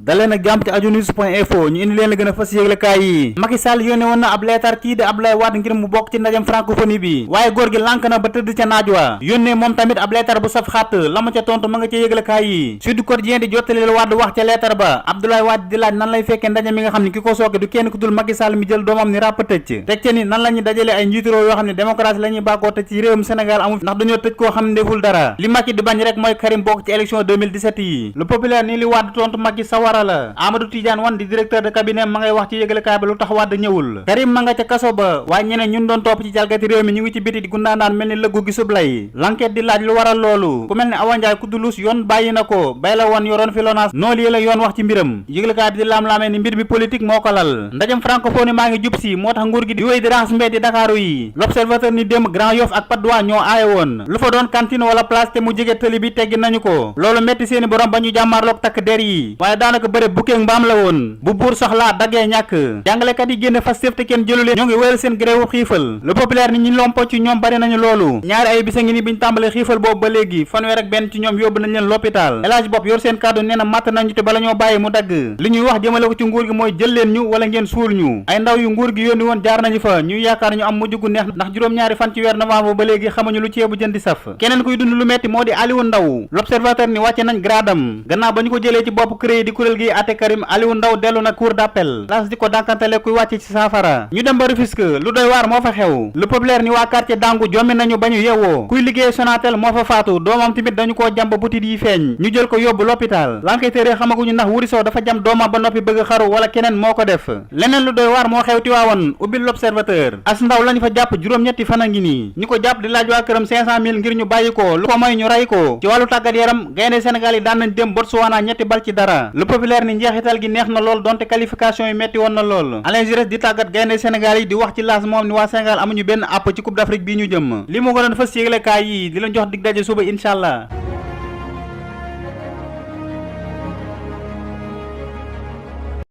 daleen ak jàmm ci ajunews.info ñu indi leen la gën a fas yéeglekaay yi. Macky Sall yónnee woon na ab leetar kii di Abdoulaye Wade ngir mu bokk ci ndajam francophonie bi waaye góor gi lànk na ba tëdd ca naaj wa yónnee moom tamit ab leetar bu saf xàtt la mu ca tontu ma nga ca yéeglekaay yi. Sud Quotidien di jottaleel Wade wax ca leetar ba Abdoulaye Wade di laaj nan lay fekkee ndaje mi nga xam ne ki ko sooke du kenn ku dul Macky Sall mi jël doomam ni ràpp tëj teg ca ni nan la ñuy dajale ay njiitu réew yoo xam ne démocratie la ñuy bàkkoo te ci réewum Sénégal amul ndax dañoo tëj koo xam ne deful dara li Macky di bañ rek mooy Karim bokk ci élection 2017 yi. Le Populaire ni li Wade tontu Macky sawara la. Amadou Tidiane Wane di directeur de cabinet ma ngay wax ci yëglekaay ba lu tax Wade ñëwul. Karim ma nga ca kaso ba waaye ñeneen ñun doon topp ci jalgati réew mi ñu ngi ci biti di gundaandaan mel ni lëggu gisub lay. L'enquête di laaj lu waral loolu ku mel ne Awa Ndiaye Koudoulousse yoon bàyyi na ko bay la woon yoroon fi LONASE noolu yi la yoon wax ci mbiram yëglekaay bi di laam-laamee ni mbir bi politique moo ko lal. Ndajam francophonie maa ngi jub si moo tax nguur gi di wéy di raxas mbeddi Dakaaru yi. L'Observateur ni démb Grand Yoff ak Patte d'Oie ñoo aaye woon lu fa doon cantine wala place te mu jege tëli bi teggi nañu ko loolu metti seeni borom ba ñu jàmmaarloog takk der yi waaye daanaka bëre bukkeeg mbaam la woon bu buur soxlaa daggee ñàkk jàngalekat yi génne Pastef te kenn jëlu leen ñoo ngi wéyal seen gréewu xiifal. Le Populaire ni ñi lompo ci ñoom bari nañu loolu ñaari ay bisa ngi ni biñ tàmbalee xiifal boobu ba léegi fanweer ak benn ci ñoom yóbbu nañ leen l'hôpital. El Hadj Bopp yor seen kàddu nee na matt nañu te bala ñoo bàyyi mu dagg li ñuy wax jëmale ko ci nguur gi mooy jël leen ñu wala ngeen suul ñu ay ndaw yu nguur gi yónni woon jaar nañu fa ñuy yaakaar ñu am mujj gu neex ndax juróom-ñaari fan ci weer novembre ba léegi xamuñu lu ceebu jën di saf keneen kuy dund lu metti moo di Aliou Ndaw. L'Observateur ni wàcce nañ gradam gannaaw ba ñu ko jëlee ci bopp CREI di kuréel gi àtte Karim Aliou Ndaw dellu na cour d'appel las di ko dànkantale kuy wàcce ci saafara ñu dem ba Rufisque lu doy waar moo fa xew. Le Populaire ni waa quartier Dangu jommi nañu ba ñu yeewoo kuy liggéey Sonatel moo fa faatu doomam tamit dañu koo jam ba butit yi feeñ ñu jël ko yóbbu l'hôpital l'enquêteur xamaguñu ndax Wuri Sow dafa jam doomam ba noppi bëgg xaru wala keneen moo ko def. leneen lu doy waar moo xew Tiwaawan ubbil L'Observateur as ndaw lañu fa jàpp juróom-ñetti fan a ngi nii ñu ko jàpp di laaj waa këram 500 000 ngir ñu bàyyi ko lu ko moy ñu rey ko. ci wàllu tàggat yaram gaynde Sénégal yi daan nañ dem Botswana ñetti bal ci dara. Le Populaire ni njeexital gi neex na lool donte qualification yi metti woon na lool. Alain Giresse di tàggat gaynde Sénégal yi di wax ci laas moom ni waa Sénégal amuñu benn àpp ci Coupe d'Afrique bii ñu jëm li mu ko doon fas yéeglekaay yi di leen jox dig daje suba incha allah.